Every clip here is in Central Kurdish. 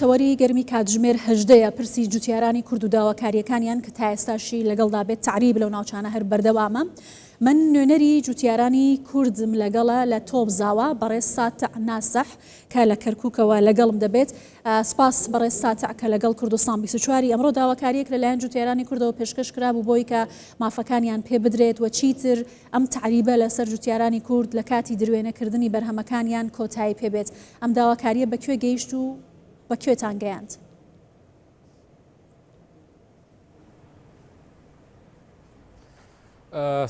تەوەری گەرمی کاتژمێر هەژدەیە، پرسی جوتیارانی کورد و داواکارییەکانیان کە تا ئێستاشی لەگەڵدا بێت تەعریب لەو ناوچانە هەر بەردەوامە. من نوێنەری جوتیارانی کوردم لەگەڵە لە تۆپزاوا بەڕێز ساتع ناسح کە لە کەرکوکەوە لەگەڵم دەبێت. سپاس بەڕێز ساتع کە لەگەڵ کوردستان 24 ی ئەمڕۆ داواکارییەک لەلایەن جوتیارانی کوردەوە پێشکەش کرابوو بۆی کە مافەکانیان پێ بدرێت و چیتر ئەم تەعریبە لەسەر جوتیارانی کورد لە کاتی دروێنەکردنی بەرهەمەکانیان کۆتایی پێ بێت. ئەم داواکارییە بە کوێ گەیشت و بە کوێتان گەیاند؟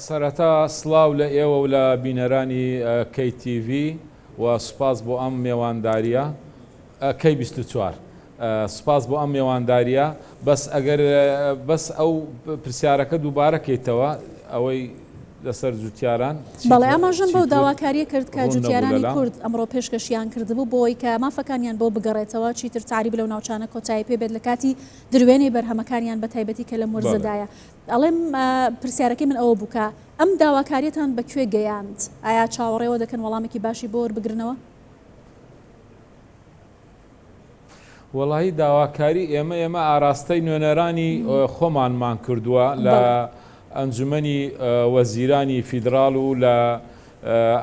سەرەتا سڵاو لە ئێوە و لە بینەرانی کەی تی ڤی و سوپاس بۆ ئەم مێواندارییە. کەی 24 سوپاس بۆ ئەم مێواندارییە. بەس ئەگەر بەس ئەو پرسیارەکە دووبارە کەیتەوە ئەوەی لەسەر جوتیاران بەڵێ ئاماژەم بەو داواکاریە کرد کە جوتیارانی کورد ئەمڕۆ پێشکەشیان کردبوو بۆی کە مافەکانیان بۆ بگەڕێتەوە چیتر تەعریب لەو ناوچانە کۆتایی پێ بێت لە کاتی دروێنەی بەرهەمەکانیان بە تایبەتی کە لەم وەرزەدایە ئەڵێم پرسیارەکەی من ئەوە بوو کە ئەم داواکاریەتان بە کوێ گەیاند ئایا چاوەڕێوە دەکەن وەڵامێکی باشی بۆ وەربگرنەوە؟ وەڵاهی داواکاری ئێمە ئێمە ئاراستەی نوێنەرانی خۆمانمان کردووە لە ئەنجومەنی وەزیرانی فیدراڵ و لە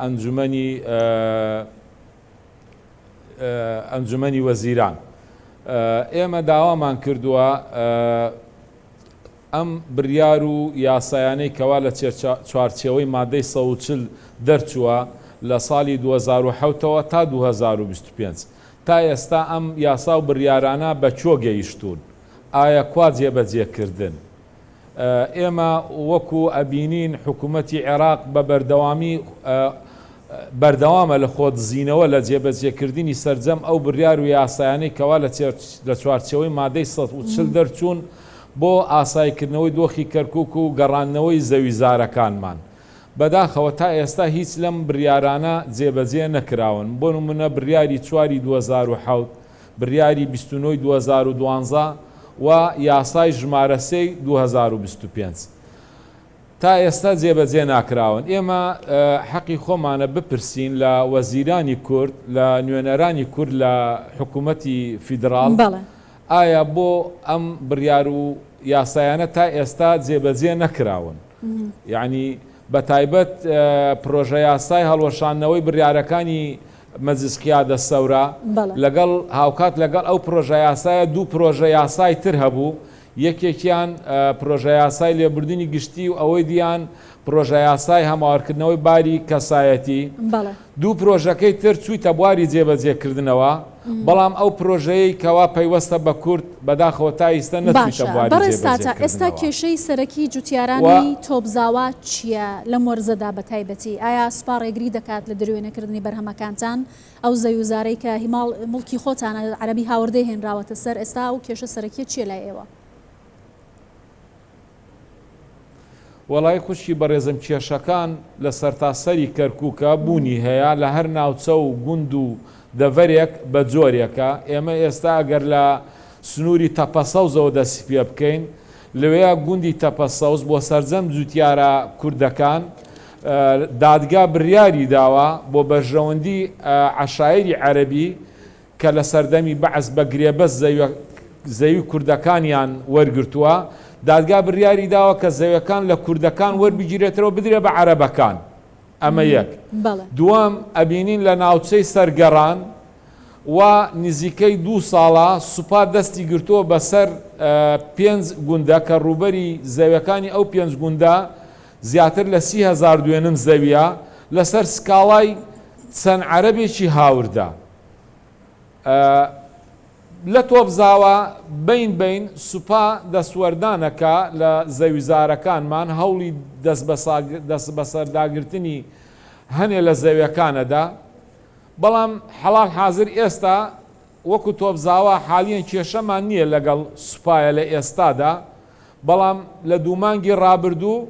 ئەنجومەنی ئەنجومەنی وەزیران ئێمە داوامان کردووە ئەم بریار و یاسایانەی کەوا لە چوارچێوەی مادەی 140 دەرچووە لە ساڵی 2007 ەوە تا 2025 تا ئێستا ئەم یاسا و بریارانە بە کوێ گەیشتوون؟ ئایا کوا جێبەجێ کردن؟ ئێمە وەکو ئەبینین حکوومەتی عێراق بە بەردەوامی بەردەوامە لە خۆدزینەوە لە جێبەجێکردنی سەرجەم ئەو بریار و یاسایانەی کەوا لە چوارچێوەی مادەی 140 دەرچوون بۆ ئاساییکردنەوەی دۆخی کەرکووک و گەڕاندنەوەی زەویزارەکانمان. بەداخەوە تا ئێستا هیچ لەم بریارانە جێبەجێ نەکراون، بۆ نمونە بریاری چواری 2007، بریاری 29 ی 2012 و یاسای ژمارە سێی 2025 تا ئێستا جێبەجێ ناکراون. ئێمە حەقی خۆمانە بپرسین لە وەزیرانی کورد، لە نوێنەرانی کورد لە حکومەتی فیدراڵ، ئایا بۆ ئەم بریار و یاسایانە تا ئێستا جێبەجێ نەکراون؟ یەعنی بەتایبەت پرۆژە یاسای هەڵوەشاندنەوەی بریارەکانی مەجلس قیادە سەورە لەگەڵ هاوکات لەگەڵ ئەو پرۆژە یاسایە دوو پرۆژە یاسای تر هەبوو یەکێکیان پرۆژە یاسای لێبوردنی گشتی و ئەوەی دیان پرۆژە یاسای هەموارکردنەوەی باری کەسایەتی. دوو پرۆژەکەی تر چوویتە بواری جێبەجێکردنەوە، بەڵام ئەو پرۆژەیەی کەوا پەیوەستە بە کورد بەداخەوە تا ئیستە نەچوویتە باشە بواری بەڕێز ساتع ئێستا جێبەجێکردنەوە. کێشەی سەرەکی و. جوتیارانی تۆپزاوا چییە لەم وەرزەدا بە تایبەتی؟ ئایا سوپا ڕێگری دەکات لە دروێنەکردنی بەرهەمەکانتان؟ ئەو زەوی و زارەی کە هی ماڵ موڵکی خۆتانە عەرەبی هاوردەی هێنراوەتە سەر ئێستا ئەو کێشە سەرەکیە چیە لای ئێوە؟ وەڵایی خوشکی بەڕێزم کێشەکان لە سەرتاسەری کەرکوکە بوونی هەیە لە هەر ناوچە و گوند و دەڤەرێک بە جۆرێکە ئێمە ئێستا ئەگەر لە سنووری تەپەسەوزەوە دەستی پێ بکەین لەوێ گوندی تەپەسەوز بۆ سەرجەم جوتیارە کوردەکان دادگا بریاری داوە بۆ بەرژەوەندی عەشایری عەرەبی کە لە سەردەمی بەعس بە گرێبەست زەوی کوردەکانیان وەرگرتووە، دادگا بریاری داوە کە زەویەکان لە کوردەکان وەربگیرێتەوە بدرێ بە عەرەبەکان. ئەمە یەک. دووەم، ئەبینین لە ناوچەی سەرگەڕان وا نزیکەی دوو ساڵە سوپا دەستی گرتووە بەسەر پێنج گوندە کە ڕووبەری زەویەکانی ئەو پێنج گوندە زیاتر لە 30,000 دوێنم زەویە لەسەر سکاڵای چەند عەرەبێکی هاوردە. لە تۆپزاوە بەین بەین سوپا دەستوەردانەکا لە زەویزارەکانمان هەوڵی دەستبەسەرداگرتنی هەنێ لە زەویەکانەدا بەڵام حەڵال حازر ئێستا وەکو تۆپزاوا حالیەن کێشەمان نییە لەگەڵ سوپایە لە ئێستادا بەڵام لە دوو مانگی ڕابردوو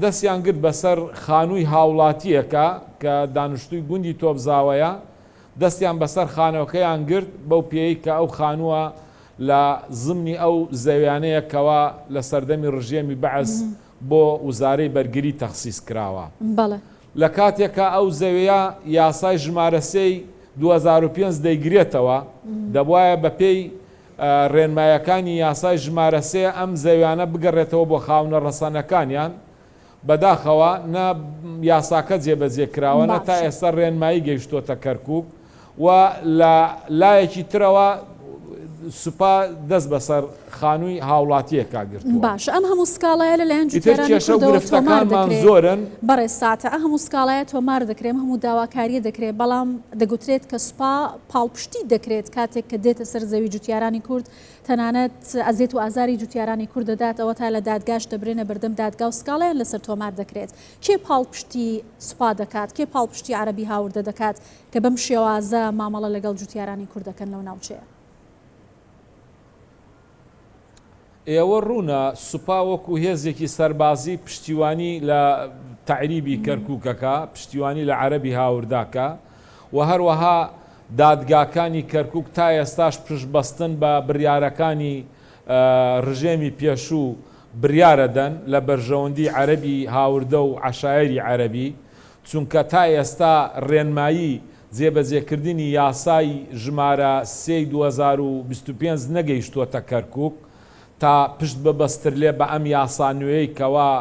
دەستیان گرت بەسەر خانووی هاوڵاتییەکە کە دانیشتووی گوندی تۆپزاوەیە، دەستیان بەسەر خانووەکەیان گرت بەو پێیەی کە ئەو خانووە لە زمنی ئەو زەویانەیە کەوا لە سەردەمی ڕژێمی بەعس بۆ وزارەی بەرگری تەخسیس کراوە. لە کاتێکا ئەو زەویە یاسای ژمارە سێی 2005 دەیگرێتەوە، دەبوایە بەپێی ڕێنمایەکانی یاسای ژمارە سێ ئەم زەویانە بگەڕێتەوە بۆ خاونە ڕەسەنەکانیان، بەداخەوە نە یاساکە جێبەجێ کراوە نە تا باشە. ئێستا ڕێنمایی گەیشتۆتە کەرکوک و لە لایەکی ترەوە سوپا دەست بەسەر خانووی هاوڵاتییەکا گرتووە. باشە ئەم هەموو سکاڵایە لەلایەن ئیتر جوتیارانی کێشە و کوردەوە تۆمار گرفتەکانمان دەکرێ زۆرن. بەڕێز ساتع ئەم هەموو سکاڵایە تۆمار دەکرێ ئەم هەموو داواکاریە دەکرێ بەڵام دەگوترێت کە سوپا پاڵپشتی دەکرێت کاتێک کە دێتە سەر زەوی جوتیارانی کورد تەنانەت ئەزێت و ئازاری جوتیارانی کورد دەدات ئەوەتا لە دادگاش دەبرێنە بەردەم دادگا و سکاڵایان لەسەر تۆمار دەکرێت کێ پاڵپشتی سوپا دەکات کێ پاڵپشتی عەرەبی هاوردە دەکات کە بەم شێوازە مامەڵە لەگەڵ جوتیارانی کورد دەکەن لەو ناوچەیە؟ ئێوە ڕوونە سوپا وەکو هێزێکی سەربازی پشتیوانی لە تەعریبی کەرکوکەکە، پشتیوانی لە عەرەبی هاورداکە و هەروەها دادگاکانی کەرکوک تا ئێستاش پشت بەستن بە بریارەکانی رژێمی پێشوو بریارەدەن لە بەرژەوەندی عەرەبی هاوردە و عەشایەری عەرەبی چونکە تا ئێستا رێنمایی جێبەجێکردنی یاسای ژمارە سێی 2025 نەگەیشتووەتە کەرکوک تا پشت ببەسترلێ بە ئەم یاسا نوێیەی کەوا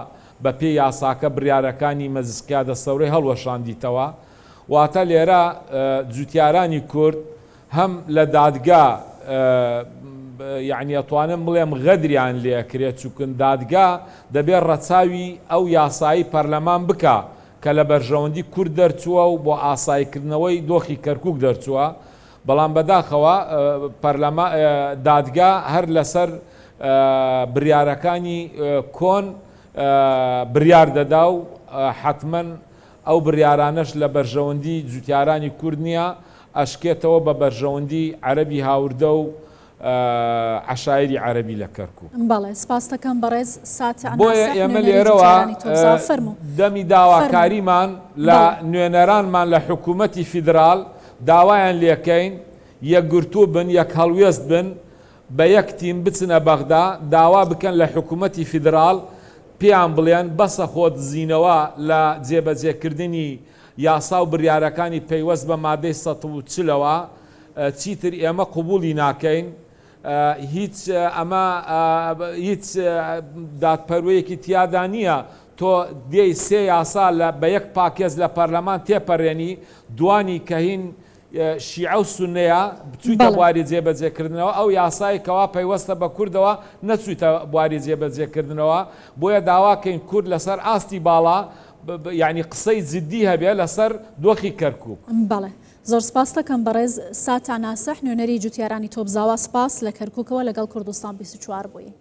بە پێی یاساکە بریارەکانی مەجلس قیادە سەورەی هەڵوەشاندیتەوە واتە لێرە جوتیارانی کورد هەم لە دادگا یەعنی ئەتوانم بڵێم غەدریان لێ ئەکرێ چوکن دادگا دەبێ ڕەچاوی ئەو یاسایی پەرلەمان بکا کە لە بەرژەوەندی کورد دەرچووە و بۆ ئاسایی کردنەوەی دۆخی کەرکوک دەرچووە بەڵام بەداخەوە پەرلەما دادگا هەر لەسەر بریارەکانی کۆن بریار دەدا و حەتمەن ئەو بڕیارانەش لە بەرژەوەندی جوتیارانی کورد نیە، ئەشکێتەوە بە بەرژەوەندی عەرەبی هاوردە و عەشایری عەرەبی لە کەرکوک. بەڵێ سپاستەکەم بەڕێز ساتع بۆیە ناسح ئێمە نوێنەری لێرەوە جوتیارانی تۆپزاو فەرموو دەمی فەرموو داواکاریمان لە بەڵێ. نوێنەرانمان لە حکوومەتی فیدرال داوایان لێکەین یەکگرتوو بن، یەکهەڵوێست بن، بە یەک تیم بچنە بەغدا داوا بکەن لە حکومەتی فیدراڵ پێیان بڵێن بەسە خۆدزینەوە لە جێبەجێکردنی یاسا و بریارەکانی پەیوەست بە مادەی 140 ەوە چیتر ئێمە قبوڵی ناکەین هیچ ئەمە هیچ دادپەروەیەکی تیادا نییە تۆ دێی سێ یاسا لە بە یەک پاکێج لە پەرلەمان تێپەرێنی دوانی کە هین شیعە و سوننەیە، بچوویتە بەڵێ. بواری جێبەجێکردنەوە، ئەو یاسای کەوا پەیوەستە بە کوردەوە نەچوویتە بواری جێبەجێکردنەوە، بۆیە داواکەین کورد لەسەر ئاستی باڵا یانی قسەی جدی هەبێ لەسەر دۆخی کەرکوک. بەڵێ زۆر سپاست دەکەم بەڕێز ساتع ناسح نوێنەری جوتیارانی تۆپزاوا سپاس لە کەرکوکەوە لەگەڵ کوردستان 24 بووی.